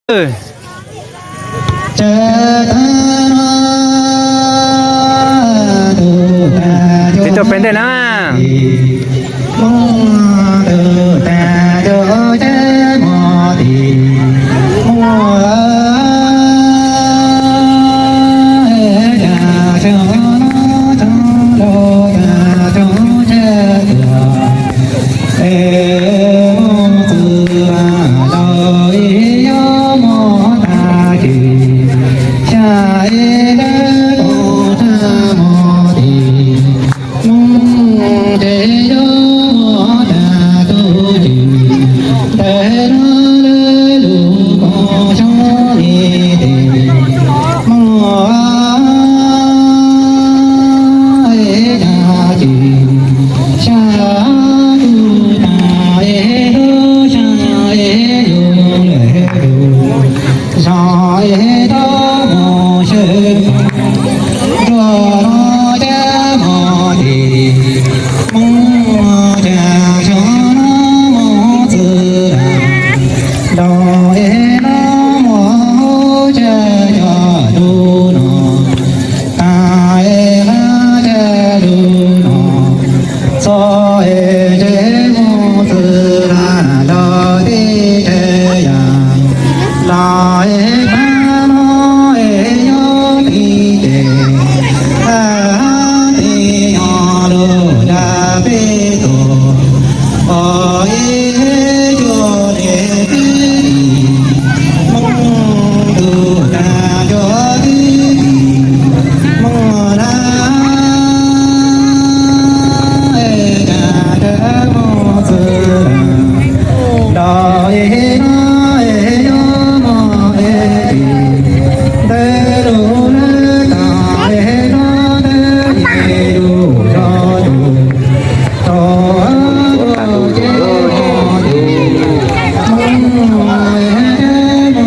Txiv tuaj pem ntej na.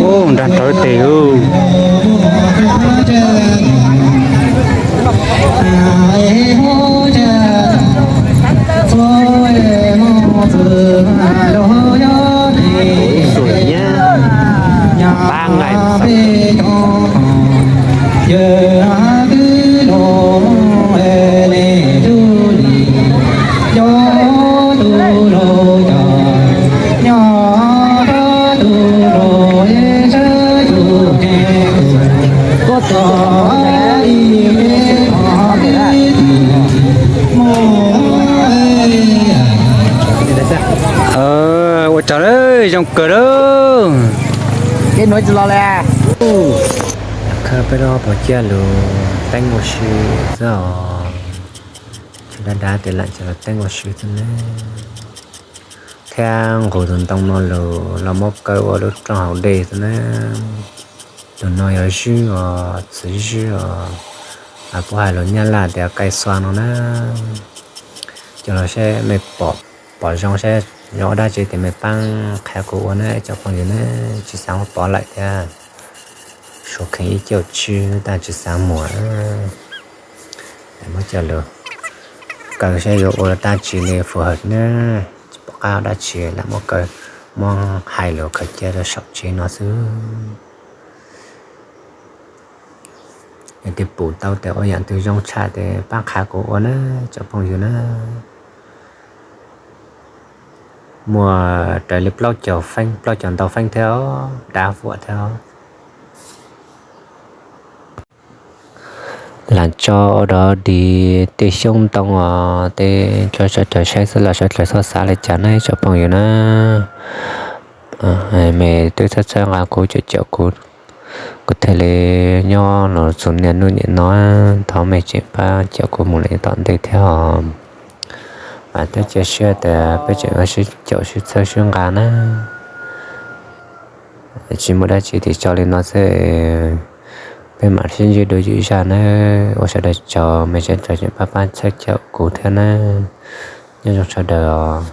Ub, nrag rau tes ub. Ua tsaug lawm, zoo kawg lawm. Peb los pom ciaj lug teeb ua si xwb os. Tsis dab dab tias lam coj los teeb ua si xwb ne. Thiab nqus tus ntoo no lug los muab kaw ua lub rooj haus dej xwb na. Tus no yog zwb os, txiv zwb os, puab hais lus Nyab Laj tias kai xua no na. Coj los saib mej pom zoo saib yuav ua dab tsi tes mej paab qha kuv ua na cov phooj ywg na, tsis xaav muab pov lawm thiab. Suav kheev ib caum tsib tab tsis xaav muag. Muab coj lug kaw saib yuav ua dab tsi li phù hợp na, tsis pom qab dab tsi lam muab kaw, muab hais lus khaws cia rau saum tsev no xwb. Yog tias pum tau tes ua yaam twg zoo tshaj tes paab qha kuv ua na cov phooj ywg na. Muaj raws li plaub caug feeb, plaub caug ntau feeb thiab, dab huam thiab. Lam tso ua dog dig tej xyoob ntoo os, tej tso sawv dlawg saib xwb los sawv dlawg txhob xav li cas na cov phooj ywg na. Mej twb txhawb txhawb nqa kuv caum caum kuv, kuv thiaj li nyob los txug niaj hnub niam no. Thov mej tseem pab caum kuv mus li tom ntej thiab os. Mas thiab cia siab tias peb tseem sib caum sib txhawb sib nqa na. Tsis muaj dab tsi tes tso li no xwb, peb mam sib ntsib dua ib zag na. Ua sawv daws tsaug, mej sawv daws tseem pab pab txhawb caum kuv thiab na. Nyob zoo sawv daws os.